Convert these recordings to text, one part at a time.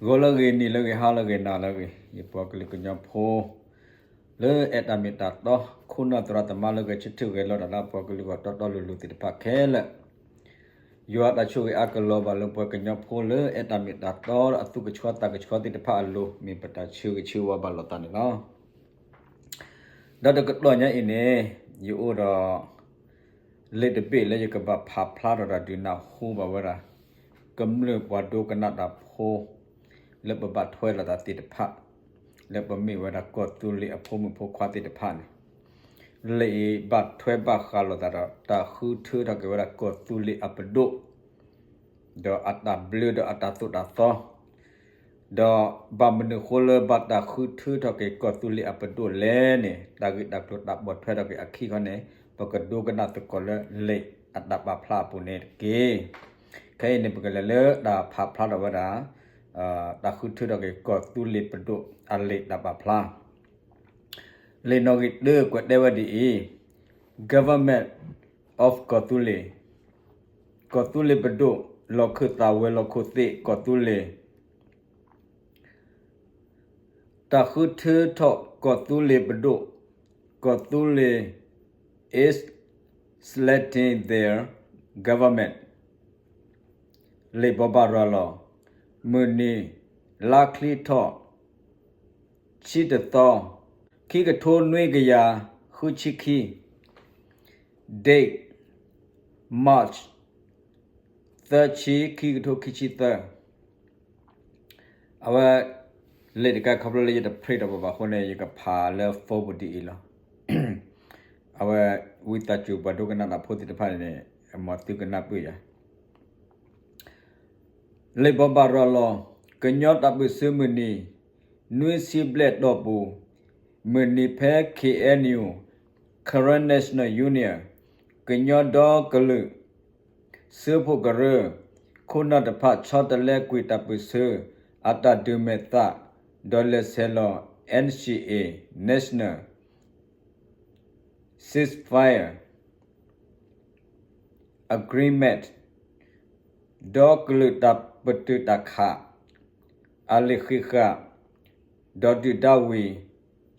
ဂီၤလၢအဂ့ၤ နံၤလၢအဂ့ၤ ဟါလၢအဂ့ၤ နၤလၢအဂ့ၤ ယပှၤကလုာ်ကညီဖိ လၢအဲၣ်တၢ်မ့ၢ်တၢ်တီ ခိၣ်နၢ်သရၣ်သမါလၢဂဲၤဆၢထၢၣ်ဂဲၤလီၤတၢ်လၢအပှၤကလုာ်ဂီၢ်တီတီလိၤလိၤသ့ၣ်တဖၣ်ခဲလၢာ်, ယွၤတၢ်ဆိၣ်ဂ့ၤအါကလီၤဘၣ်လၢပှၤကညီဖိလၢအဲၣ်တၢ်မ့ၢ်တၢ်တီ အသူၣ်ကဆှီသးကဆှီသ့ၣ်တဖၣ်အလိၤ မ့ၢ်ပတၢ်ဆၢဂ့ၤဆၢဝါဘၣ်လိာ်သးန့ၣ်လီၤ. ဒီးတကတီၢ်ညါအံၤန့ၣ် ယအိၣ်ဒီး လံာ်တဘ့ၣ်လၢယကဘၣ်ဖးဖျါထီၣ်တၢ်ဒုးနၢ်ဟူဘၣ်ဝဲဒၣ် ကမျၢၢ်ပှၤဒိကနၣ်တၢ်ဖိ လၢပဘၣ်ထွဲလိာ်သးသ့ၣ်တဖၣ် လၢပမ့ၢ်ဝဲဒၣ်ကီၢ်သူလ့ၤအဖိမုၣ်ဖိခွါသ့ၣ်တဖၣ်န့ၣ် လံာ်အံၤဘၣ်ထွဲဘၣ်ဃးလိာ်သးဒီး တၢ်ဃုထၢထီၣ်က့ၤဝဲဒၣ်ကီၢ်သူလ့ၤအပဒိၣ် ဒီးအတၢ်ဘျၢဒီးအတၢ်သိၣ်တၢ်သီ ဒီးဘၣ်မနုၤဃိလၢဘၣ်တၢ်ဃုထၢထီၣ်က့ၤကီၢ်သူလ့ၤအပဒိၣ်လဲၣ်န့ၣ် တၢ်ဂ့ၢ်တၢ်ကျိၤတၢ်ပိာ်ထွဲထီၣ်က့ၤအခံခီန့ၣ် ပကဒိကနၣ်သကိးလၢလံာ်အတၢ်ပာ်ဖျါအပူၤန့ၣ်တက့ၢ်. ခဲအံၤန့ၣ် ပကလဲၤလၢတၢ်ဖးဖျါထီၣ်ဝဲဒၣ် တၢ်ဃုထၢထီၣ်က့ၤကီၢ်သူလ့ၤပဒိၣ်အလံာ်တၢ်ပာ်ဖျါ လံာ်နီၣ်ဂံၢ်တၢကွဲးတဲဝဲဒ်အံၤ, Government of ကီၢ်သူလ့ၤ, ကီၢ်သူလ့ၤပဒိၣ်, လီၢ်ခၢၣ်သးဝဲၤလီၢ်ခိၣ်သ့ၣ် ကီၢ်သူလ့ၤ, တၢ်ဃုထၢထီၣ်ကီၢ်သူလ့ၤပဒိၣ်, ကီၢ်သူလ့ၤ is selecting their government လံာ်ဘိးဘၣ်ရၤလီၤ, မုၢ်နံၤ, လါချံထီၣ်, ဆံတသီ, ခံကထိနွံကယၤဃုဆံခံ, date, March သၢဆံ ခံကထိခံဆံသၢ အဝဲ လံာ်တခါခီဖျိလၢယတ print ဒီးဘၣ်ဘၣ်အဃိန့ၣ် ယကဖးလၢ phone ပူၤဒ်အံၤလီၤ. အဝဲ ဝံသးစူၤပှၤဒိကနၣ်တၢ်ဖိသ့ၣ်တဖၣ်န့ၣ် မ်သုကနၢ်ပၢၢ်ယၤ လံာ်ဘိးဘၣ်ရၤလီၤ, ကညီတၢ်ပၢၢ်ဆၢမုၢ်နံၤ နွံဆံဘျဲၣ်တီၢ်ပူၤ, မုၢ်နံၤဖဲ K N U, Karen National Union, ကညီဒီကလုာ် စၢဖှိၣ်ကရၢ ခိၣ်နၢ်တဖၣ်ဆီတလဲကွံာ်တၢ်ပၢၢ်ဆၢ အတၢ်ဒုးမဲာ်သၣ် ဒီးလဲၤဆဲးလီၤ N C A, National Ceasefire Agreement ဒီကလုာ်တၢ်ပတုာ်တၢ်ခး အလံာ်ဃံးဃာ် ဒီးဒုၣ်ဒါဝံၤ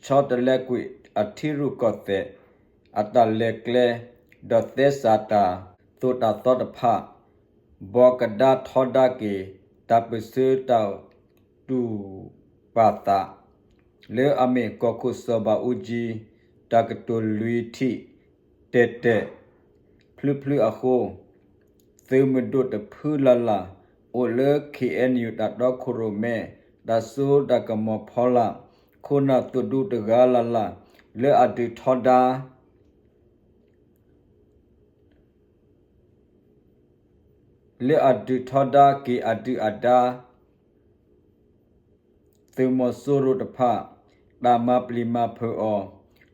ဆီတလဲကွံာ်အထံရူၢ်ကီၢ်သဲး အတၢ်လဲၤကျဲ ဒီးသဲစးတၢ်သိၣ်တၢ်သီတဖၣ် ဘှီကဒါထီဒါက့ၤ တၢ်ပၢၢ်ဆၢတၢ်တူၢ်ပာ်သး လၢအမ့ၢ်ကီၢ်ခိၣ်စီၤဘးအူကၠံ တၢ်ကတိၤလွံၢ်ထံၣ် တဲာ်တဲာ်ဖျုဖျုအဃိ သုးမုၢ်ဒိၣ်တဖုလၢ်လၢ် အိၣ်လၢ K N U တၢ်တီခိၣ်ရိၣ်မဲ တၢ်စိတၢ်ကမီၤဖီလာ် ခိၣ်နၢ်သုးဒူတဂၤလၢ်လၢ် လၢအဒုးထီဒါ လၢအဒုးထီဒါက့ၤအဒုၣ်အဒါ သုးမီၤစိရိၤတဖၣ် တၢ်မၤပျံၤမၤဖုးအီၤ,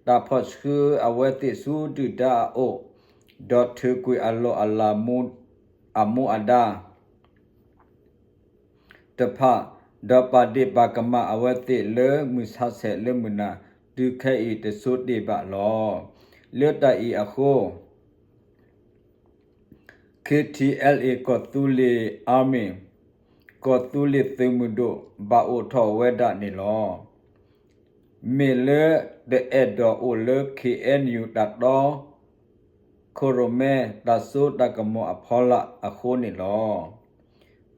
တၢ်ဖီၣ်ဆှၢအဝဲသ့ၣ်ဆူဒုၣ်ဒါအအိၣ်, ဒီးထုးကွံာ်အလီၢ်အလၤ အမူအဒါ တဖၣ်, ဒီးပာ်ဒ့ၣ်ပာ်ကမၣ်အဝဲသ့ၣ်လၢမုၢ်ဆါဆဲးလၢမုၢ်နၤ တုၤခဲအံၤတဆိတ့ၢ်ဘၣ်လီၤ. လၢတၢ်အံၤအဃိ K T L A ကီၢ်သူလ့ၤ Army ကီၢ်သူလ့ၤသုးမုၢ်ဒိၣ် ဘၣ်အိၣ်ထီၣ်ဝဲဒၣ်န့ၣ်လီၤ. မ့ၢ်လၢတအဲၣ်ဒိးအိၣ်လၢ K N U တၢ်တီ ခိၣ်ရိၣ်မဲ တၢ်စိတၢ်ကမီၤအဖီလာ်အဃိန့ၣ်လီၤ.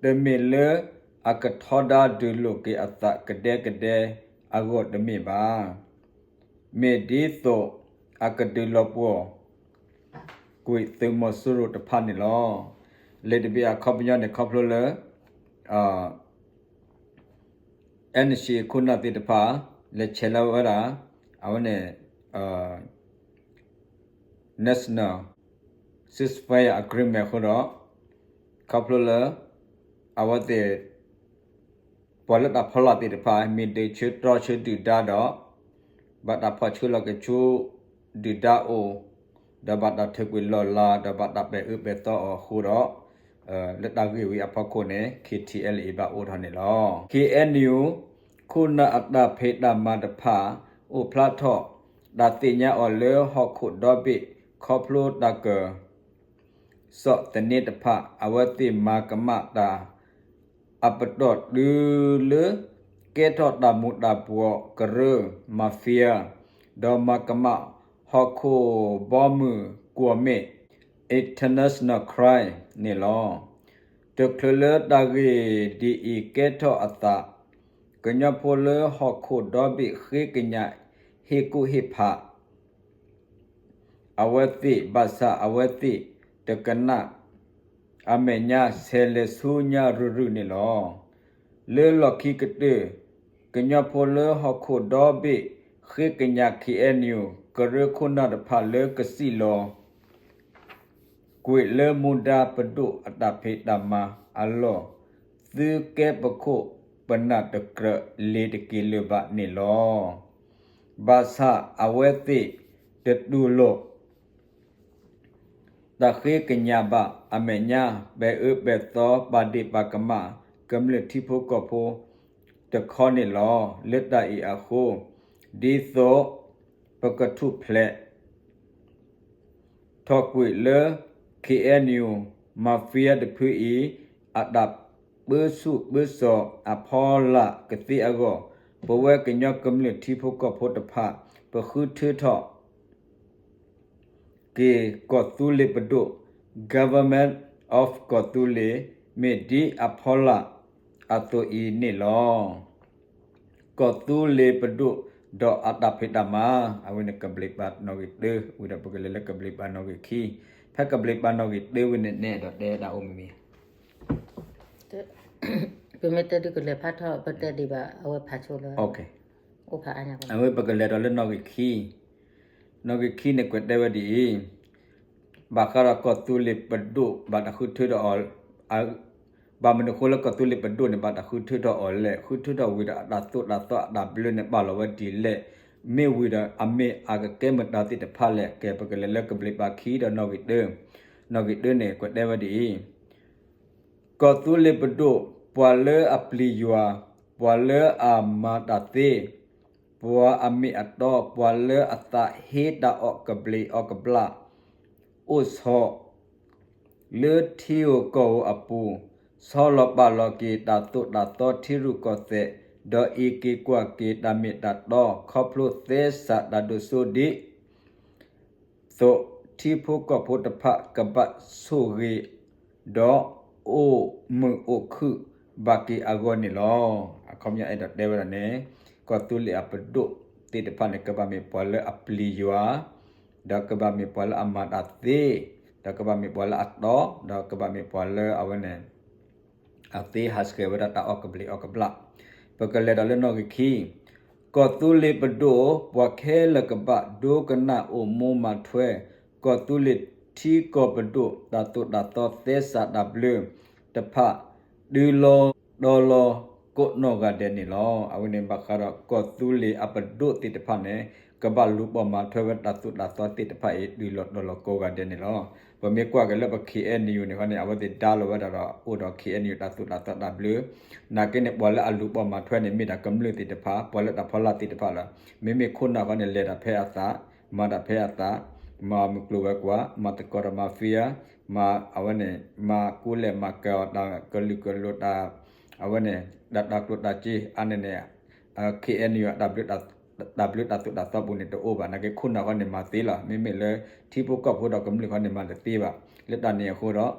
တမ့ၢ်လၢအကထီဒါဒုးလိာ်က့ၤအသးကဒဲကဒဲအဂီၢ်တမ့ၢ်ဘၣ်. မ့ၢ်ဒ်သိးအကဒုးလီၤပှီၢ် ကွံာ်သုးမီၤစိရိၤတဖၣ်န့ၣ်လီၤ. လံာ်တဘ့ၣ်အခီပညီန့ၣ် ခီဖျိလၢ N C A ခိၣ်နၢ်သ့ၣ်တဖၣ် လဲၤဆဲးလီၤဝဲဒၣ် အဝဲန့ၣ် National Ceasefire Agreement အဃိဒီး ခီဖျိလၢ အဝဲသ့ၣ် ပှၤလၢတၢ်ဖီလာ်သ့ၣ်တဖၣ် မ့ၢ်ဒုးဆၢတီဆၢဒုၣ်ဒါဒီး ဘၣ်တၢ်ဖီၣ်ဆှၢလီၤက့ၤဆူဒုၣ်ဒါအအိၣ်, ဒီးဘၣ်တၢ်ထုးကွံာ်လီၢ်လၤ ဒီးဘၣ်တၢ်ပဲာ်အၢပဲာ်သီအီၤအဃိဒီး လၢတၢ်ဂ့ၢ်ဝံၤအဖီခိၣ်န့ၣ် K T L A ဘၣ်အိၣ်ထီၣ်န့ၣ်လီၤ. K N U ခိၣ်နၢ်အတၢ်ဖံးတၢ်မၤတဖၣ် အိၣ်ဖျါထီၣ် တၢ်သ့ၣ်ညါအီၤလၢဟီၣ်ခိၣ်ဒီဘ့ၣ် ခီဖျိတၢ်က စီၣ်သန့တဖၣ် အဝဲသ့ၣ်မၤကမၣ်တၢ် အပတီၢ်တုၤလၢ ကဲထီၣ်တၢ်မူၤတၢ်ဘှီးကရၢ mafia ဒီးမၤကမၣ်ဟီၣ်ခိၣ်ဘီမုၢ်ကွီၢ်မ့ၣ် international crime န့ၣ်လီၤ. တချုးလၢတၢ်ဂ့ၢ်ဒ်အံၤကဲထီၣ်အသး ကညီဖိလၢဟီၣ်ခိၣ်ဒီဘ့ၣ်ဃ့ကညးဟ့ၣ်ကူၣ်ဟ့ၣ်ဖး အဝဲသ့ၣ် ဘၣ်ဆၣ်အဝဲသ့ၣ်တကနၣ် အမဲာ်ညါဆဲးလဲၤဆူညါရုၢ်ရုၢ်န့ၣ်လီၤ. လၢလီၢ်ခံကတၢၢ် ကညီဖိလၢဟီၣ်ခိၣ်ဒီဘ့ၣ်ဃ့ကညး K N U ကရၢခိၣ်နၢ်တဖၣ်လၢကစံၣ်လီၤ ကွံာ်လၢမူဒါပဒိၣ်အတၢ်ဖံးတၢ်မၤအလီၢ် သုကဲပခိၣ်ပနၢ်တကြၢးလ့ၤတက့ၤလၢၤဘၣ်န့ၣ်လီၤ. ဘၣ်ဆၣ်အဝဲသ့ၣ်တတူၢ်လိာ် တၢ်ဃ့ကညးဘၣ်အမဲာ်ညါ ပဲာ်အၢပဲာ်သီ ပာ်ဒ့ၣ်ပာ်ကမၣ် ကမျၢၢ်ထံဖိကီၢ်ဖိတခီန့ၣ်လီၤ. လၢတၢ်အံၤအဃိ ဒ်သိးပကထူၣ်ဖျဲး ထီၣ်ကွံာ်လၢ K N U mafia တဖုအံၤ အတၢ်ပၢဆူၣ်ပၢစိးအဖီလာ်ကသ့အဂီၢ်, ပဝဲကညီကမျၢၢ်ထံဖိကီၢ်ဖိတဖၣ် ပဃုထၢထီၣ်က့ၤကီၢ်သူလ့ၤပဒိၣ် Government of ကီၢ်သူလ့ၤ မ့ၢ်ဒ်အဖီလာ်အသိးအံၤန့ၣ်လီၤ. ကီၢ်သူလ့ၤပဒိၣ်ဒီးအတၢ်ဖံးတၢ်မၤ, အဝဲန့ၣ်ကဘျံးပၤနီၣ်ဂံၢ်တၢ, ဝံၤဒီးပကလဲၤလၢကဘျံးပၤနီၣ်ဂံၢ်ခံ, ဖဲကဘျံးပၤနီၣ်ဂံၢ်တၢဝံၤန့ၣ် နဲဒိးတဲဒၣ်အိၣ်မ့ၢ်မ့ၢ် ပမ့ၢ်တဲဒုးကလဲၤဖးထီၣ် ပတဲဒံးဘၣ် အဝဲဖးဆိလၢ အိၣ်ဖးအါညါ, အဝဲပကလဲၤဒီးလၢနီၣ်ဂံၢ်ခံ, နီၣ်ဂံၢ်ခံန့ၣ်ကွဲးတဲဝဲဒ်အံၤ, ဘၣ်ဃးဒီးကီၢ်သူလ့ၤပဒိၣ်ဘၣ်တၢ်ဃုထၢဒီးအီၤ, ဘၣ်မနုၤအဃိလၢကီၢ်သူလ့ၤပဒိၣ်န့ၣ် ဘၣ်တၢ်ဃုထၢထီၣ်အီၤလဲၣ်, ဃုထၢထီၣ်ဝံၤဒီးအတၢ်သိၣ်တၢ်သီအတၢ်ဘျၢန့ၣ် ပာ်လီၤဝဲဒ်လဲၣ်, မ့ၢ်ဝံၤဒီးအမ့ၢ်အကကဲမတၤသ့ၣ်တဖၣ်လဲၣ်, ကဲပကလဲၤလၢကဘျံးပၤခံဒီးနီၣ်ဂံၢ်တၢ, နီၣ်ဂံၢ်တၢန့ၣ် ကွဲးတဲဝဲဒ်အံၤ, ကီၢ်သူလ့ၤပဒိၣ် ပှၤလၢအပျံၤယွၤ, ပှၤလၢအမၤတၢ်သ့, ပှၤအမ့ၢ်အတီ, ပှၤလၢအသးဟ့တၢ်အီၣ်ကဘျံးအီၣ်ကဘျၣ်, အိၣ်ဆိး လၢထံဧိၤကီၢ်ဧိၤအပူၤ, ဆီလီၤပာ်လီၤက့ၤတၢ်သိၣ်တၢ်သီထံရူၢ်ကီၢ်သဲး, ဒီးအံးက့ၤကွၢ်က့ၤတၢ်မ့ၢ်တၢ်တီ, ခီဖျိသဲစးတၢ်ဒိၣ်စိဒ် သိးထံဖိကီၢ်ဖိတဖၣ်ကဘၣ်ဆိၣ်ဂ့ၤ, ဒီးအိၣ်မုာ်အိၣ်ခုၣ်ဘၣ်က့ၤအဂီၢ်န့ၣ်လီၤ. အခီပညီအဲၣ်ဒိးတဲဝဲဒၣ်န့ၣ်, ကီၢ်သူလ့ၤအပဒိၣ်သ့ၣ်တဖၣ်န့ၣ် ကဘၣ်မ့ၢ်ပှၤလၢအပျံၤယွၤ, ဒီးကဘၣ်မ့ၢ်ပှၤလၢအမၤတၢ်သ့, ဒီးကဘၣ်မ့ၢ်ပှၤလၢအတီ, ဒီးကဘၣ်မ့ၢ်ပှၤလၢအဝဲန့ၣ် အသ့ဟးဆှဲးဝဲဒၣ်တၢ်အီၣ်ကဘျံးအီၣ်ကဘျၣ်, ပကလဲၤဒီးလၢနီၣ်ဂံၢ်ခံ, ကီၢ်သူလ့ၤပဒိၣ် ပှၤခဲလၢာ်ကဘၣ်ဒိကနၣ်အိၣ်မူမၤထွဲ, ကီၢ်သူလ့ၤထံကီၢ်ပဒိၣ် တၢ်သိၣ်တၢ်သီသဲစးတၢ်ဘျၢတဖၣ် တုၤလီၤတီၤလီၤကိးနီၢ်ဂၤဒဲးန့ၣ်လီၤ. အဝဲန့ၣ်ဘၣ်ဃးဒီးကီၢ်သူလ့ၤအပဒိၣ်သ့ၣ်တဖၣ်န့ၣ် ကဘၣ်လူၤပိာ်မၤထွဲဝဲတၢ်သိၣ်တၢ်သီသ့ၣ်တဖၣ်အံၤ တုၤလီၤတီၤလီၤကိးဂၤဒဲးန့ၣ်လီၤ. ပမ့ၢ်ကွၢ်က့ၤလၢပ K N U န့ၣ်ဃီန့ၣ် အဝဲသ့ၣ်ဒါလီၤဝဲဒၣ်ဒီးအိၣ်ဒီး K N U တၢ်သိၣ်တၢ်သီတၢ်ဘျၢ, နာ်က့န့ၣ် ပှၤလၢအလူၤပိာ်မၤထွဲန့ၣ် မ့ၢ်ဒၣ်ကမျၢၢ်သ့ၣ်တဖၣ်, ပှၤလၢတၢ်ဖီလာ်သ့ၣ်တဖၣ်လီၤ. မ့မ့ၢ်ခိၣ်နၢ်ဃီန့ၣ် လဲၤတၢ်ဖဲအသး, မၤတၢ်ဖဲအသး, မၤမုၢ်ကျိၤဝဲၤကွာ်, မၤသကိးဒီး mafia, မၤအဝဲန့ၣ် မၤကူလဲၢ်မၤကၤအီၤတၢ်ကလုာ်ကလိၤတၢ်, အဝဲန့ၣ် တၢ်တၢ်ကျိၣ်တၢ်စ့အါန့ၣ်န့ၣ် K N U တၢ်ဘျၢတၢ်သိၣ်တၢ်သီပူၤန့ၣ်တအိၣ်ဘၣ်. နာ်က့ခိၣ်နၢ်ဃီန့ၣ်မၤသ့လီၤ. မ့မ့ၢ်လၢထံဖိကီၢ်ဖိဒီးကမျၢၢ်ဃီန့ၣ်မၤတသ့ဘၣ်. လၢတၢ်န့ၣ်အဃိဒီး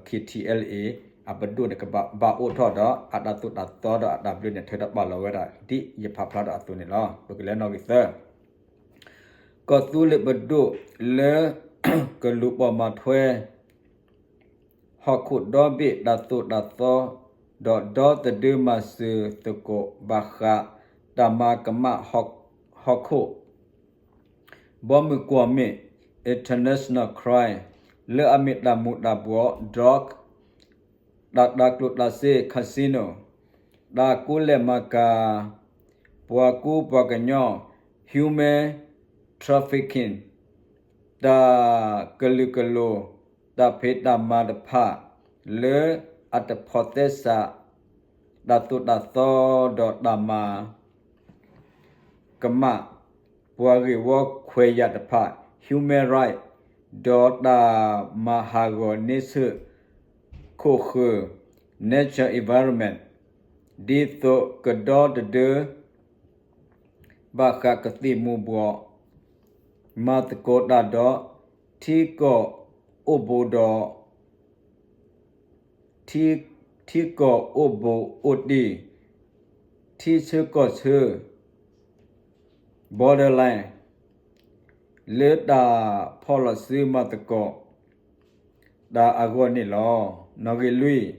K T L A အပဒိၣ်န့ၣ် ကဘၣ်အိၣ်ထီၣ်ဒီးအတၢ်သိၣ်တၢ်သီဒီးအတၢ်ဘျၢန့ၣ် ထဲဒီးပာ်လီၤဝဲဒၣ် ဒ်ယဖးဖျါထီၣ်အသိးန့ၣ်လီၤ. ပကလဲၤနီၣ်ဂံၢ်သၢ, ကီၢ်သူလ့ၤပဒိၣ်လၢ ကလူၤပိာ်မၤထွဲ ဟီၣ်ခိၣ်ဒီဘ့ၣ်တၢ်သိၣ်တၢ်သီ ဒီးဒီသဒၢမၤစၢၤသကိးဘၣ်ဃး တၢ်မၤကမၣ်ဟီၣ်ခိၣ် ဘီမုၢ်ကွီၢ်မ့ၣ် international crime လၢအမ့ၢ်တၢ်မူၤတၢ်ဘှီး drug, တၢ်တၢ်ကျိၣ်တၢ်စ့ casino, တၢ်ကူလဲၢ်မၤကၤ ပှၤကူပှၤကညီ human trafficking, တၢ်ကလုာ်ကလိၤ တၢ်ဖံးတၢ်မၤတဖၣ် လၢအတဖိးသဲစး တၢ်သိၣ်တၢ်သီဒီးတၢ်မၤ ကမၣ် ပှၤဂ့ၢ်ဝီခွဲးယာ်တဖၣ် human right, ဒီးတၢ်မၤဟးဂီၤန့ဆၢၣ်ခိၣ်ဃၢၤ nature environment ဒ်သိးကဒီတဒၢ ဘၣ်ဃးကသံၣ်မူၤဘှီး မၤသကိးတၢ်ဒီး ထံကီၢ်အိၣ်ဘူးဒီး ထံ ထံကီၢ်အိၣ်ဘူးအိၣ်တံၢ် ထံဆၢကီၢ်ဆၢ borderline လၢတၢ်ဖီၣ်လီၤစုမၤသကိးတၢ်အဂီၢ်န့ၣ်လီၤ. နီၣ်ဂံၢ်လွံၢ်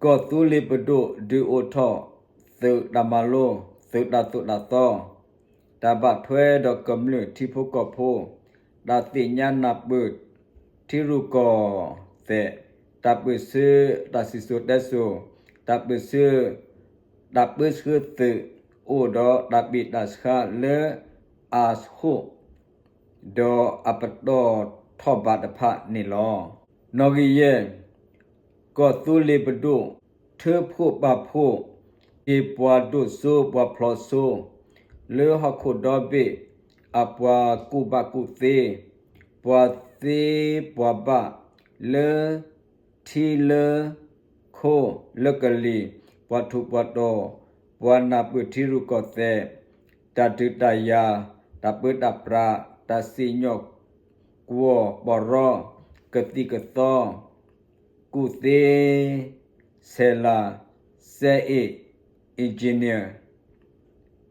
ကီၢ်သူလ့ၤပဒိၣ်ဒုးအိၣ်ထီၣ် သုးတၢ်မၤလိ, သုးတၢ်သိၣ်တၢ်သီ, တၢ်ဘၣ်ထွဲဒီးကမျၢၢ်ထံဖိကီၢ်ဖိ, တၢ်သ့ၣ်ညါနၢ်ပၢၢ်ထံရူၢ်ကီၢ်သဲး, တၢ်ပၢၢ်ဆၢတၢ်စံၣ်စိၤတဲစိၤ, တၢ်ပၢၢ်ဆၢ တၢ်ပၢဆှၢသုး အိၣ်ဒီးတၢ်ဘံၣ်တၢ်ဆှါလၢအဃိၣ် ဒီးအပတီၢ်ထီၣ်ဘးတဖၣ်န့ၣ်လီၤ. နီၣ်ဂံၢ်ယဲၢ် ကီၢ်သူလ့ၤပဒိၣ် ထၢဖှိၣ်ပာ်ဖှိၣ်က့ၤပှၤဒိၣ်စိပှၤဖျိစိ လၢဟီၣ်ခိၣ်ဒီဘ့ၣ် အပှၤကူၣ်ဘၣ်ကူၣ်သ့, ပှၤသ့ပှၤဘၣ်လၢ ထံလၢခိလၢကလံၤ, ပှၤထူးပှၤတီၤ, ပှၤနၢ်ပၢၢ်ထံရူၢ်ကီၢ်သဲး, တၢ်ဒုးတၢ်ယၤ, တၢ်ပၢတၢ်ပြး, တၢ်စံၣ်ညီၣ်ကွီၢ်ပီၢ်ရီ, ကသံၣ်ကသီ, ကူၣ်သ့, ဆဲးလၤ, စဲအ့ၣ်, engineer,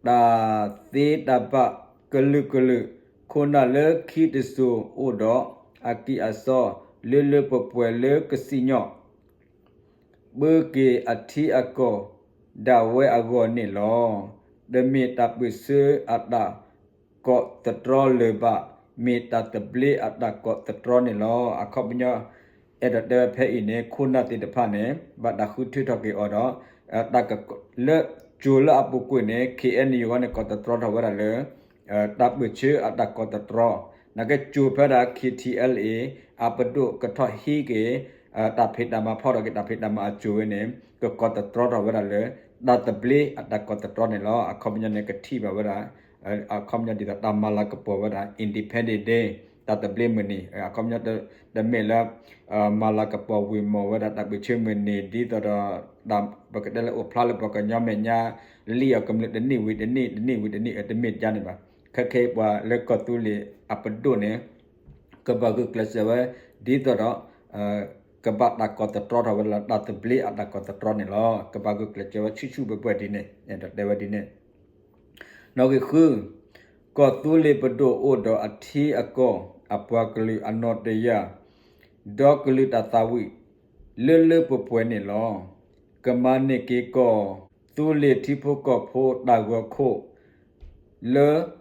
တၢ်သ့တၢ်ဘၣ်ကလုာ်ကလုာ် ခိၣ်နၢ်လၢခံတစိၤအိၣ်ဒီးအကံၢ်အစီ လၢလၢပှဲၤပှဲၤလၢကစံၣ်ညီၣ် ပၢက့ၤအထံအကီၢ်ဒၣ်ဝဲအဂီၢ်န့ၣ်လီၤ. တမ့ၢ်တၢ်ပၢၢ်ဆၢအတၢ်ကိးသတြီလၢၤဘၣ်, မ့ၢ်တၢ်သဘျ့အတၢ်ကိးသတြီန့ၣ်လီၤ. အခီပညီ အဲၣ်ဒိးတဲဝဲဖဲအံၤန့ၣ် ခိၣ်နၢ်သ့ၣ်တဖၣ်န့ၣ် ဘၣ်တၢ်ဃုထၢထီၣ်က့ၤအီၤဒီး တၢ်က လၢကၠိၤလၢအပူၤကွံာ်န့ၣ် ခ့ၣ်အဲၣ်ယူၣ် အဂီၢ်န့ၣ် ကိးသတြီထီၣ်ဝဲဒၣ်လၢ တၢ်ပၢၢ်ဆၢအတၢ်ကိးသတြီ, နာ်က့ကၠိၤဖဲဒၣ် ခ့ၣ်ထံၣ်အဲလ်အ့ၣ် အပဒိၣ်ကထီၣ်ဟံးက့ၤ တၢ်ဖံးတၢ်မၤ ဖီၣ်ထီၣ်က့ၤတၢ်ဖံးတၢ်မၤအကၠိၤဝဲန့ၣ် ကကိးသတြီထီၣ်ဝဲဒၣ်လၢ တၢ်သဘျ့အတၢ်ကိးသတြီန့ၣ်လီၤ. အခီပညီန့ၣ် ကထံၣ်ဘၣ်ဝဲဒၣ် အခီပညီဒ်သိးတၢ်မၤလၤကပီၤဝဲဒၣ် Independence Day တၢ်သဘျ့မုၢ်နံၤ, အခီပညီ တမ့ၢ်လၢ မၤလၤကပီၤဝ့ၤမီၢ်ဝဲဒၣ်တၢ်ပၢၢ်ဆၢမုၢ်နံၤ ဒ်သိးဒီး ပကတဲလၢအိၣ်ဖျါလၢပှၤကညီမဲာ်ညါ လံၣ်အီၤကမျၢၢ်တနံၣ်ဝံၤတနံၣ် တနံၣ်ဝံၤတနံၣ် တမ့ၢ်ဒ်န့ၣ်ဘၣ်. ခဲခဲအံၤပှၤလၢကီၢ်သူလ့ၤအပဒိၣ်န့ၣ် ကဘၣ်ဂုာ်ကျဲးစၢးဝဲ ဒ်သိးဒီး ကဘၣ်တၢ်ကိးသတြီထီၣ်ဝဲဒၣ်လၢတၢ်သဘျ့အတၢ်ကိးသတြီန့ၣ်လီၤ. ကဘၣ်ဂုာ်ကျဲးစၢးဝဲဆူၣ်ဆူၣ်ဘှဲဘှဲဒ်န့ၣ် တဲဝဲဒ်န့ၣ် နီၣ်ဂံၢ်ဃု, ကီၢ်သူလ့ၤပဒိၣ်အိၣ်ဒီးအထံအကီၢ် အပှၤကလုာ်အနီၣ်တယၢ် ဒီးကလုာ်တၢ်သးဝံၣ် လၢလၢပှဲၤပှဲၤန့ၣ်လီၤ. ကမၤန့ၢ်က့ၤကီၢ်သူလ့ၤထံဖိကီၢ်ဖိတၢ်ဂီၤခိၣ် လၢ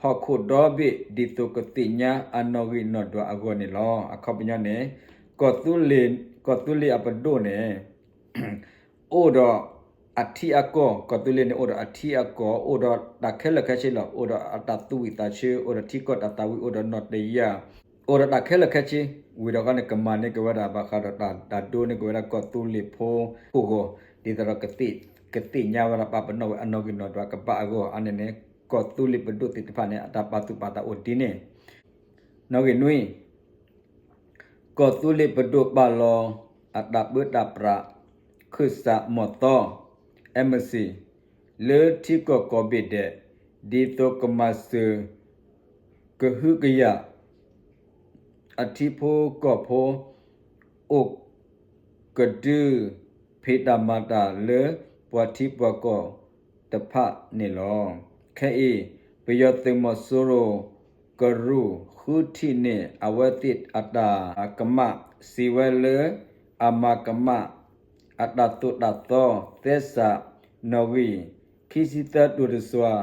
ဟီၣ်ခိၣ်ဒီဘ့ၣ် ဒ်သိးကသ့ၣ်ညါအနီၣ်ဂံၢ်နီၣ်ဒွးအဂီၢ်န့ၣ်လီၤ. အခီပညီန့ၣ် ကီၢ်သူလ့ၤအပဒိၣ်န့ၣ် အိၣ်ဒီးအထံအကီၢ်, ကီၢ်သူလ့ၤန့ၣ် အိၣ်ဒီးအထံအကီၢ်, အိၣ်ဒီးတၢ်ခဲလၢာ်ခဲဆ့လီၤ. အိၣ်ဒီးအတၢ်သူၣ်ဝံၣ်သးဆၢ, အိၣ်ဒီးထံကီၢ်တၢ်သးဝံၣ်, အိၣ်ဒီးနီၣ်တယၢ်, အိၣ်ဒီးတၢ်ခဲလၢာ်ခဲဆ့, ဝံၤဒီးခီန့ၣ် ကမၤန့ၢ်က့ၤဝဲဒၣ်ဘၣ်ဃးဒီးတၢ်ဒိးန့ၢ်က့ၤဝဲဒၣ်ကီၢ်သူလ့ၤဖိအဂီၢ်, ဒ်သိးဒီး ကသ့ၣ်ညါဝဲဒၣ်ပာ်ပနီၣ်ဝဲအနီၣ်ဂံၢ်နီၣ်ဒွးကဘၣ်အဂီၢ် အါန့ၣ်န့ၣ် ကီၢ်သူလ့ၤပဒိၣ်သ့ၣ်တဖၣ်န့ၣ် အတၢ်ပာ်သူၣ်ပာ်သးအိၣ်ဒ်န့ၣ် နီၣ်ဂံၢ်နွံ, ကီၢ်သူလ့ၤပဒိၣ်ပာ်လီၤအတၢ်ပၢတၢ်ပြး ခၢၣ်စးမီၢ်သီ embassy လၢထံကီၢ်ကိးဘ့ၣ်ဒဲး ဒ်သိးကမၤစၢၤ ကဟုကယာ် အထံဖိကီၢ်ဖိ အိၣ်ကဒု ဖံးတၢ်မၤတၢ်လၢပှၤထံပှၤကီၢ်တဖၣ်န့ၣ်လီၤ. ခဲအံၤ ပယီၤသုးမီၤစိရိၤ ကရူၢ်ဃုထံၣ်န့ၢ်အဝဲသ့ၣ်အတၢ်ကမၣ် စံးဝဲလၢ အမၤကမၣ် အတၢ်သိၣ်တၢ်သီ သဲစး နီၣ်ဂံၢ် ခံဆံသၢ တုၤတစွၤ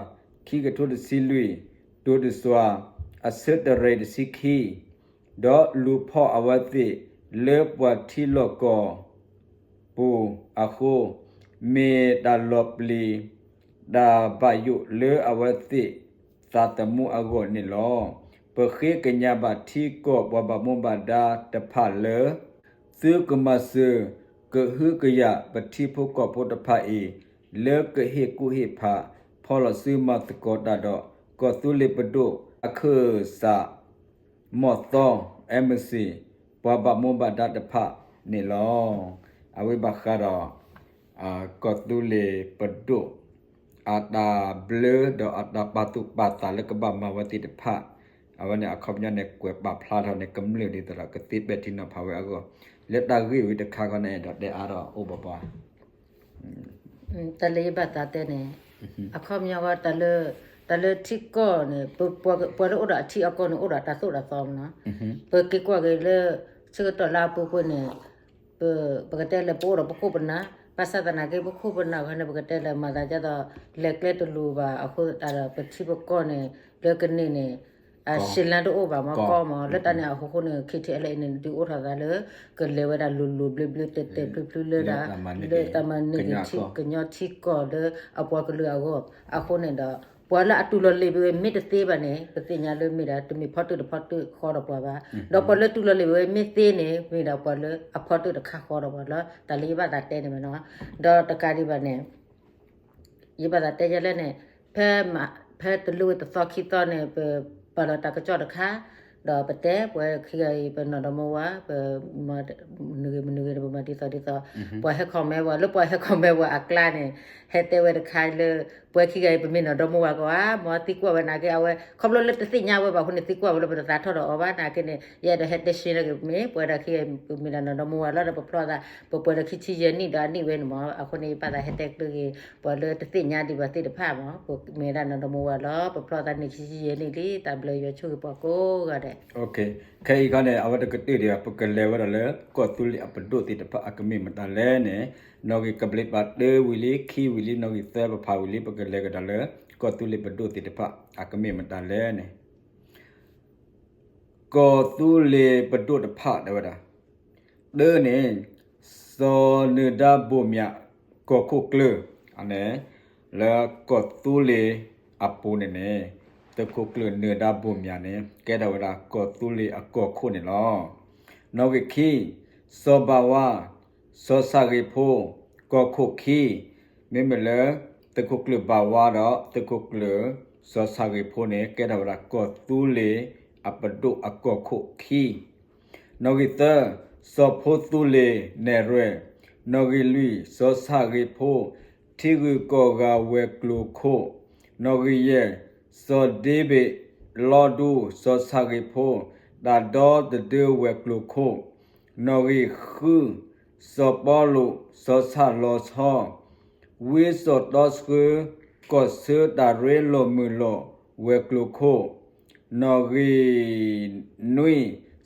ခံကထိတဆံလွံၢ် တုၤတစွၤ အဆၢတရံးတဆံခံ ဒီးလူၤဖီၣ်အဝဲသ့ၣ် လၢပှၤထံလီၢ်ကီၢ်ပူၤအဃိ, မ့ၢ်တၢ်လီၤပျံၤ တၢ်ဘၣ်ယိၣ်လၢအဝဲသ့ၣ်သးသမူအဂီၢ်န့ၣ်လီၤ. ပဃ့ကညးဘၣ်ထံကီၢ်ပှၤဘၣ်မူဘၣ်ဒါတဖၣ်လၢ သုကမၤစၢၤ ကဟုကယာ်ပထံဖိကီၢ်ဖိတဖၣ်အံၤ လၢကဟ့ၣ်ကူၣ်ဟ့ၣ်ဖး ဖီၣ်လီၤစုမၤသကိးတၢ်ဒီး ကီၢ်သူလ့ၤပဒိၣ်အခၢၣ်စး မီၢ်သီ embassy ပှၤဘၣ်မူဘၣ်ဒါတဖၣ် န့ၣ်လီၤ. အဝဲဘၣ်ဃးဒီး ကီၢ်သူလ့ၤပဒိၣ် အတၢ်ဘျၢဒီးအတၢ်ပာ်သူၣ်ပာ်သးလၢကဘၣ်မၤဝဲသ့ၣ်တဖၣ်, အဝဲန့ၣ်အခီပညီန့ၣ် ကွဲးပာ်ဖျါထီၣ်န့ၣ် ကမျၢၢ်ဒ်သိးဒီးကသ့ပဲာ်ထံနီၤဖးဝဲအဂီၢ်, လၢတၢ်ဂ့ၢ်ဝံၤတခါခီန့ၣ် အဲၣ်ဒိးတဲအါထီၣ်အိၣ်ဘၣ်ပှၤ တၢ်လၢယဘၣ်သးတဲန့ၣ် အခီပညီဝဲ တၢ်လၢထံကီၢ်န့ၣ် ပှၤလၢအိၣ်ဒီးအထံအကီၢ်န့ၣ် အိၣ်ဒီးတၢ်သိၣ်တၢ်သီမနီၤ. ပက့ၤကွၢ်က့ၤလၢ ဆၢကတီၢ်လၢအပူၤကွံာ်န့ၣ် ပကတဲလၢပအိၣ်ဒီးပခိၣ်ပနၢ်, ဘၣ်ဆၣ်သနာ်က့ ပခိၣ်ပနၢ်ခီန့ၣ် ပကတဲလၢမၤသးဒ်သိး လဲၤကျဲတလိၤဘၣ်အဃိသတးဒီး ပထံပကီၢ်န့ၣ် လၢကန့ၢ်န့ၣ် အရှင်းလင်းတအိၣ်ဘၣ်မး ကီမး လၢတၢ်န့ၣ်အဃိန့ၣ် KTLA န့ၣ် ဒုးအိၣ်ထီၣ်သးလၢ ကလဲၤဝဲဒၣ်လိၤလိၤဘျ့ဘျ့တဲာ်တဲာ်ဖျုးဖျုးလၢဒၣ် လၢတၢ်မၤန့ၢ်က့ၤထံကညီထံကီၢ်လၢအပှၤကလုာ်အဂီၢ်, အဃိန့ၣ်ဒီး ပှၤလၢအတူၢ်လိာ်လံာ်ဝဲမ့ၢ်တသ့ဘၣ်န့ၣ် ပသ့ၣ်ညါလၢမ့ၢ်ဒၣ် တမ့ၢ်ဖီတၢၣ်တဖီတၢၣ်ဃီဒီးပှၤဘၣ်, ဒီးပှၤလၢတူၢ်လိာ်လံာ်ဝဲမ့ၢ်သ့န့ၣ် မ့ၢ်ဒၣ်ပှၤလၢအဖီတၢၣ်တခါဃီဒီးပှၤလီၤ. တၢ်လၢယဘၣ်သးတဲန့ၣ်မနီၤ, ဒီးတကးဒံးဘၣ်န့ၣ် ယဘၣ်သးတဲယဲလဲၣ်န့ၣ် ဖဲ ဖဲတလိၣ်ဝဲတသီခံသီန့ၣ် ပပာ်လီၤတၢ်ကစီၣ်တခါ, ဒီးပတဲ ပှၤခံဂၤအံၤ ပနီၢ်ဒီမါဝၤ ပ မနုၤဂ့ၤမနုၤဂ့ၤန့ၣ် ပမၤဒ်သိးဒ်သိး ပှၤဟဲ comment ဝဲ လၢပှၤဟဲ comment ဝဲအကျါန့ၣ် ဟဲတဲဝဲတခါလၢ ပှၤခံဂၤအံၤ ပမ့ၢ်နီၢ်ဒီမါဝၤကီးဧါ မ်သံကွၢ်ဝဲနာ်က့ အဝဲ ခီဖျိလၢတသ့ၣ်ညါဝဲဘၣ်အဃိန့ၣ် သံကွၢ်ဝဲလၢပတသးထီၣ်ဒီးအီၤဘၣ်နာ်က့န့ၣ် ယအဲၣ်ဒိးဟဲတဲရှင်းလၢက့ၤ မ့ၢ်ပှၤဒီးခံဂၤအံၤ ပမ့ၢ်ဒၣ်နီၢ်ဒီမါဝၤလီၤဒီးပဖျီသး ပပှဲၤဒီးခံဆံယဲၢ်နံၣ်ဒီးအနံၣ်ဝဲန့ၣ်မး အဃိန့ၣ် ယပာ်သးဟဲတဲကျၢၤက့ၤ ပှၤလၢတသ့ၣ်ညါဒံးဘၣ်သ့ၣ်တဖၣ်မး ပမ့ၢ်ဒၣ်နီၢ်ဒီမါဝၤလီၤ ပဖျီသးနံၣ်ခံဆံယဲၢ်နံၣ်လံ တၢ်ဘျုးယွၤဆိၣ်ဂ့ၤပှၤကိးဂၤဒဲး. ခဲအံၤခီန့ၣ် အဝဲတကတၢၢ်ဒံးဘၣ် ပကလဲၤဝဲဒၣ်လၢ ကီၢ်သူလ့ၤအပဒိၣ်သ့ၣ်တဖၣ်အကမ့ၢ်မတၤလဲၣ်န့ၣ် နီၣ်ဂံၢ်ကဘျံးပၤတၢဝံၤလံ ခံဝံၤလံ နီၣ်ဂံၢ်သၢပဖးဝံၤလံ ပကလဲၤကဒီးလၢ ကီၢ်သူလ့ၤပဒိၣ်သ့ၣ်တဖၣ်အကမ့ၢ်မတၤလဲၣ်န့ၣ် ကီၢ်သူလ့ၤပဒိၣ်တဖၣ်တဲဝဲဒၣ် တၢန့ၣ် စီၤနၢၤဒါဘိၣ်မၠး ကီၢ်ခိၣ်ကျၢၢ်န့ၣ် လၢကီၢ်သူလ့ၤအပူၤန့ၣ်န့ၣ် သုးခိၣ်ကျၢၢ်နၢၤဒါဘိၣ်မၠးန့ၣ် ကဲထီၣ်ဝဲဒၣ်ကီၢ်သူလ့ၤအကီၢ်ခိၣ်န့ၣ်လီၤ. နီၣ်ဂံၢ်ခံ စီၤဘၣ်ဝါ စီၤဆၣ်ဂ့ၤဖိ ကီၢ်ခိၣ်ခံ မ့မ့ၢ်လၢ သုးခိၣ်ကျၢၢ်ဘၣ်ဝါဒီး သုးခိၣ်ကျၢၢ် စီၤဆၣ်ဂ့ၤဖိန့ၣ် ကဲထီၣ်ဝဲဒၣ်ကီၢ်သူလ့ၤအပဒိၣ်အကီၢ်ခိၣ်ခံ နီၣ်ဂံၢ်သၢ စီၤဖိသူလ့ၤနဲၣ်ရွဲၣ်, နီၣ်ဂံၢ်လွံၢ် စီၤဆၣ်ဂ့ၤဖိ ထံဂုၤကီၢ်ဂၤဝဲၤကျိၤခိၣ်, နီၣ်ဂံၢ်ယဲၢ် စီၤဒ့ဘ့ၣ် လီဒူ စီၤဆၣ်ဂ့ၤဖိ တၢ်ဒီသဒၢဝဲၤကျိၤခိၣ်, နီၣ်ဂံၢ်ဃု စီၤပီလူး စီၤဆၣ်လီၤဆီ ဝံစီၤတီဆှၢ ကီၢ်ဆၢတၢ်ရ့လိာ်မုာ်လိာ်ဝဲၤကျိၤခိၣ်, နီၣ်ဂံၢ်နွံ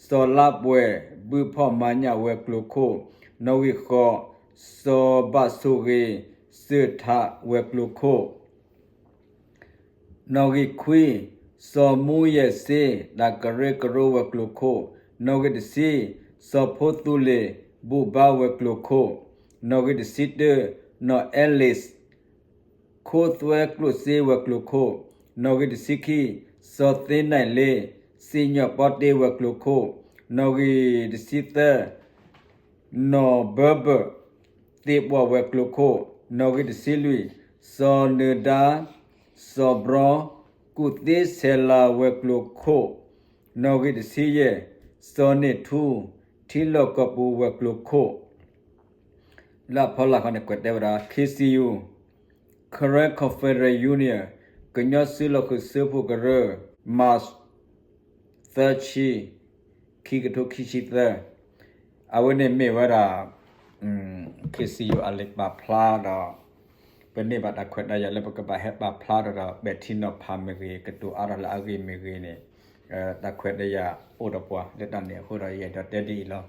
စီၤလါပှဲၤ ဘုဖီၣ်မၤညၣ်ဝဲၤကျိၤခိၣ်, နီၣ်ဂံၢ်ဃိး စီၤဘၣ်ဆိၣ်ဂ့ၤ စၢၢ်ထးဝဲၤကျိၤခိၣ် နီၣ်ဂံၢ်ခွံ စီၤမူယဲၢ်စ့ တၢ်ကရၢကရိဝဲၤကျိၤခိၣ်, နီၣ်ဂံၢ်တဆံ စီၤဖိသူလ့ၤ ဘူၣ်ဘါဝဲၤကျိၤခိၣ်, နီၣ်ဂံၢ်တဆံတၢ နီၢ်အဲလ့း ခိသွဲကျိၣ်စ့ဝဲၤကျိၤခိၣ်, နီၣ်ဂံၢ်တဆံခံ စီၤသ့နဲၣ်လ့ စံၣ်ညီၣ်ပီတ့ဝဲၤကျိၤခိၣ်, နီၣ်ဂံၢ်တဆံသၢ နီၢ်ဘၢဘၢၣ် သ့ၣ်ပှၢ်ဝဲၤကျိၤခိၣ်, နီၣ်ဂံၢ်တဆံလွံၢ် စီၤနၢၤဒါ စီၤဘြီ ကူၣ်သ့ဆဲးလၤဝဲၤကျိၤခိၣ်, နီၣ်ဂံၢ်တဆံယဲၢ် စီၤန့ၣ်ထူ ထံလီၢ်ကီၢ်ပူၤဝဲၤကျိၤခိၣ် လၢအဖီလာ်ခီန့ၣ် ကွဲးတဲဝဲဒၣ် K C U, Karen Confederate Union, ကညီစုလီၢ်ဃုာ်စၢဖှိၣ်ကရၢ, March သၢဆံ, ခံကထိခံဆံသၢ, အဝဲန့ၣ်မ့ၢ်ဝဲဒၣ် K C U အလံာ်ပာ်ဖျါဒီး ပန့ၢ်ဘၣ်တၢ်ခွဲးတၢ်ယာ်လၢပကဘၣ်ဟဲပာ်ဖျါထီၣ်ဒီး ပဲာ်ထံနီၤဖးမ့ၢ်ဂ့ၤ ကတိၤအါထီၣ်လၢအဂ့ၢ်မ့ၢ်ဂ့ၤန့ၣ် တၢ်ခွဲးတၢ်ယာ်အိၣ်ဒီးပှၤလၢတၢ်န့ၣ်အဃိဒီး ယအဲၣ်ဒိးတဲဒ်အံၤလီၤ.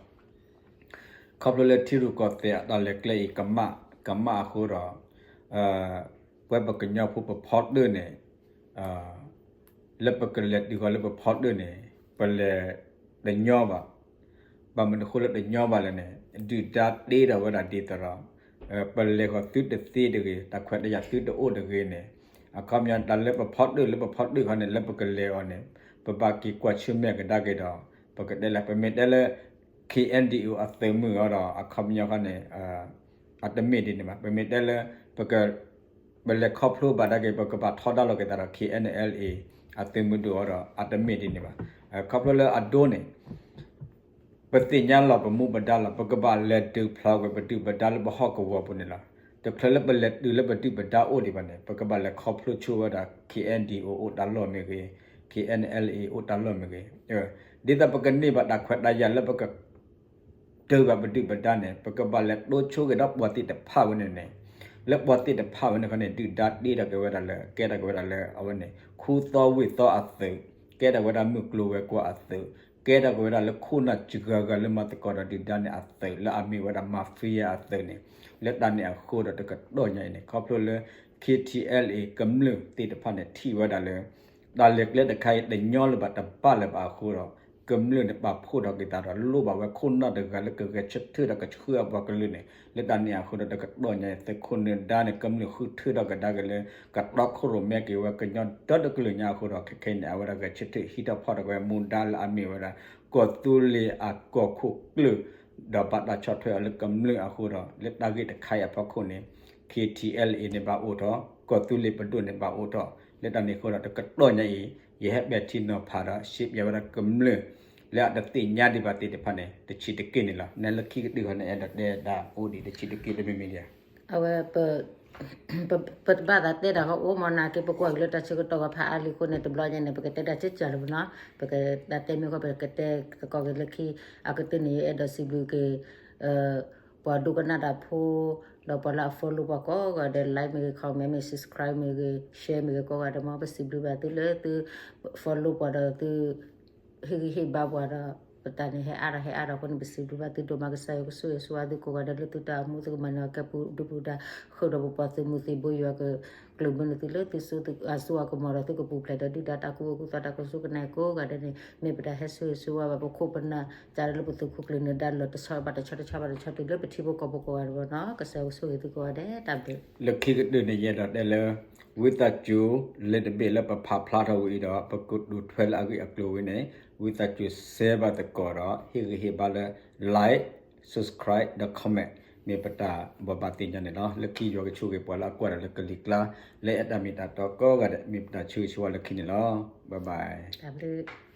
ခီဖျိလၢထံရူၢ်ကီၢ်သဲးအတၢ်လဲၤကျဲအံၤကမၣ် ကမၣ်အဃိဒီး ပဝဲပကညီဖိပဖီတၢၣ်န့ၣ် လၢပကလဲၤတုၤဃီၤလၢပဖီတၢၣ်န့ၣ် ပလဲၤတညီဘၣ်. ဘၣ်မနုၤအဃိလၢတညီဘၣ်လဲၣ်န့ၣ် ဒုၣ်ဒါတ့ထီၣ်ဝဲဒၣ်ဒ်သိးဒီး ပလဲၤဃီၤသုတသ့တဂ့ၤ တၢ်ခွဲးတၢ်ယာ်သုတအိၣ်တဂ့ၤန့ၣ် အခီပညီတၢ်လၢပဖီတၢၣ်လၢပဖီတၢၣ်ခီန့ၣ် လၢပကလဲၤအီၤန့ၣ် ပဘၣ်က့ၤကွၢ်ဆၢၣ်မဲာ်ကဒါက့ၤဒီး ပကတဲလၢ ပမ့ၢ်တဲလၢ K N D O အသုးမုၢ်အီၤဒီး အခီပညီခီန့ၣ် အတမ့ၢ်ဒ်န့ၣ်ဘၣ်. ပမ့ၢ်တဲလၢ ပက ပလဲၤခီဖျိဘၣ်ဒၣ်က့ၤ ပကဘၣ်ထီဒါလိာ်က့ၤသးဒီး K N L A အသုးမုၢ်ဒိၣ်အီၤဒီး အတမ့ၢ်ဒ်န့ၣ်ဘၣ်. ခီဖျိလၢအဒိန့ၣ် ပသ့ၣ်ညါလီၤပမူပဒါလီၤ. ပကဘၣ်လဲၤဒုးဖျါကွံာ်ပဒုၣ်ပဒါလၢပဟီၣ်ကဝီၤပူၤန့ၣ်လီၤ. တချုးလၢပလဲၤတုၤလၢပဒုၣ်ပဒါအိၣ်ဒံးဘၣ်န့ၣ် ပကဘၣ်လဲၤခီဖျိဆိဝဲဒၣ် K N D O အိၣ်တၢ်လီၢ်မ့ၢ်ဂ့ၤ, K N L A အိၣ်တၢ်လီၢ်မ့ၢ်ဂ့ၤ, ဒ်သိးပကန့ၢ်ဘၣ်တၢ်ခွဲးတၢ်ယာ်လၢပက တုၤဘၣ်ပဒုၣ်ပဒါန့ၣ် ပကဘၣ်လဲၤတိဆိက့ၤဒီးပှၤသ့ၣ်တဖၣ်ဝဲန့ၣ်န့ၣ်, လၢပှၤသ့ၣ်တဖၣ်ဝဲန့ၣ်ခီန့ၣ် ဒုၣ်ဒါတ့ထီၣ်က့ၤဝဲဒၣ်လၢ ကဲထီၣ်က့ၤဝဲဒၣ်လၢအဝဲန့ၣ် ခူသီဝ့ၢ်သီအသုး, ကဲထီၣ်က့ၤဝဲဒၣ်မုၢ်ကျိၤဝဲၤကွာ်အသုး, ကဲထီၣ်က့ၤဝဲဒၣ်လၢခိၣ်နၢ်စှၤဂၤလၢမၤသကိးဒီးဒုၣ်ဒါန့ၣ်အသုး လၢအမ့ၢ်ဝဲဒၣ် mafia အသုးန့ၣ်, လၢတၢ်န့ၣ်အဃိဒီးတကတီၢ်ညါအံၤန့ၣ် ခီဖျိလၢ K T L A ကမျၢၢ်သ့ၣ်တဖၣ်န့ၣ် ထံၣ်ဝဲဒၣ်လၢ တၢ်လဲၤကျဲတခါအံၤတညီလၢၤဘၣ်တဘၣ်လၢၤဘၣ်အဃိဒီး ကမျၢၢ်န့ၣ်ပာ်ဖှိၣ်ထီၣ်က့ၤသးဒီး လိၣ်ဘၣ်ဝဲခိၣ်နၢ်တဂၤလၢကဂဲၤဆၢထၢၣ်ဒီးကဆှၢအပှၤကလုာ်န့ၣ် လၢတၢ်န့ၣ်အဃိဒီးတကတီၢ်ညါအံၤ သုးခိၣ်နၢၤဒါန့ၣ် ကမျၢၢ်ဃုထၢထီၣ်ကဒါက့ၤလၢ ကတီခိၣ်ရိၣ်မဲက့ၤဝဲကညီဒီတကလုာ်ညါအဃိဒီး ခဲခဲအံၤန့ၣ် အဝဲဒၣ်ဂဲၤဆၢထၢၣ်ဟံးထီၣ်ဖီၣ်ထီၣ်က့ၤဝဲမူဒါလၢအမ့ၢ်ဝဲဒၣ် ကီၢ်သူလ့ၤအကီၢ်ခိၣ်ကျၢၢ် ဒီးဘၣ်တၢ်ဆီၣ်ထွဲအီၤလၢကမျၢၢ်အဃိဒီး လၢတၢ်ဂ့ၢ်တခါအံၤအဖီခိၣ်န့ၣ် K T L A န့ၣ်ဘၣ်အိၣ်ထီၣ်, ကီၢ်သူလ့ၤပဒိၣ်န့ၣ်ဘၣ်အိၣ်ထီၣ်, လၢတၢ်န့ၣ်အဃိဒီးတကတီၢ်ညါအံၤ ယဟဲပဲာ်ထံနီၤဖးဒီး ရှဲပၠးဝဲဒၣ်ကမျၢၢ် လၢအတသ့ၣ်ညါဒံးဘၣ်သ့ၣ်တဖၣ်န့ၣ် တဆံးတက့ၢ်န့ၣ်လီၤ. နလၢခံကတၢၢ်ဃီန့ၣ် အဲၣ်ဒိးတဲဒၣ်အိၣ်ဒံးတဆံးတက့ၢ်တမံၤမံၤဒံးဧါ. အဝဲ ပတဘၣ်သးတဲတၢ်ဃီအိၣ်မးနာ်က့ ပကွၢ်က့ၤလၢတၢ်ဆၢကတီၢ်ဝဲဖးအါလံအဃိန့ၣ် တဘျီညါန့ၣ် ပကတဲတၢ်ကၠၢ်ကၠၢ်လၢၤမးနီၤ. ပကတၢ်တဲမ့ၢ်ဃီ ပကတဲသကိးက့ၤလၢခံ အကတၢၢ်န့ၣ် ယအဲၣ်ဒိးစံးဘျုးက့ၤ ပှၤဒိကနၣ်တၢ်ဖိ ဒီးပှၤလၢအ follow ပှၤကိးဂၤဒဲး like မ့ၢ်ဂ့ၤ comment မ့ၢ် subscribe မ့ၢ်ဂ့ၤ share မ့ၢ်ဂ့ၤကိးဂၤဒဲးမး ပစံးဘျုးဘၣ်သုလၢသု follow ပှၤဒီးသု ဟ့ၣ်ဂံၢ်ဟ့ၣ်ဘါပှၤဒီး ပတၢ်န့ၣ်ဟဲအါထီၣ်ဟဲအါထီၣ်အဃိန့ၣ် ပစံးဘျုးဘၣ်သုဒိၣ်မး ကစၢ်ယွၤကဆိၣ်ဂ့ၤဆိၣ်ဝါသုကိးဂၤဒဲးလၢသုတၢ်အိၣ်မူ သုကမၤနၢၤကဲပူၤဒုပူၤဒါ ဃုာ်ဒီးပပှၤသုးမုၢ်သံၣ်ဘိယွၤက ကျၢၢ်ဘၢန့ၣ်သုလၢသုစိသုအစိအကမီၤဒီးသုကပူၤဖျဲးဒီးဒုၣ်ဒါတၢ်ကူၣ်ဘၣ်ကူၣ်သ့တၢ်ကစီၣ်ကနၣ်ကိးဂၤဒဲးန့ၣ် မ့ၢ်ပတၢ်ဟဲဆိၣ်ဂ့ၤဆိၣ်ဝါဘၣ်ပခိၣ်ပနၢ် ကၢ်ဒီးလၢပသုးခိၣ်ကျၢၢ်နၢၤဒါလီၤတဆီဘၣ်တဆီတဆီဘၣ်တဆီတုၤလၢပထံဖိကီၢ်ဖိကိးဂၤဒဲးဘၣ်နီၤ ကစၢ်ယွၤကဆိၣ်ဂ့ၤသုကိးဂၤဒဲးတၢ်ဘျုး လၢခံကတၢၢ်န့ၣ် ယအဲၣ်ဒိးတဲလၢ ဝံသးစူၤ လၢတဘ့ၣ်လၢပဖးဖျါထီၣ်ဝဲအံၤဒီး ပကဒိးထွဲလၢအဂ့ၢ်အကျိၤဝဲန့ၣ် ဝံသးစူၤ share ဘၣ်သကိးဒီး ဟ့ၣ်ဂံၢ်ဟ့ၣ်ဘါလၢ like, subscribe ဒီး comment မ့ၢ်ပတၢ်ဘိးဘၣ်သ့ၣ်ညါန့ၣ်လီၤ. လၢခံယွၤကဆိၣ်ဂ့ၤပှၤလၢအကွၢ်တၢ်လၢကလံၤကျါ လၢအဲၣ်တၢ်မ့ၢ်တၢ်တီကိးဂၤဒဲး မ့ၢ်ပတၢ်ဆိၣ်ဂ့ၤဆိၣ်ဝါလၢခံန့ၣ်လီၤ. Bye bye. တၢ်ဘျုး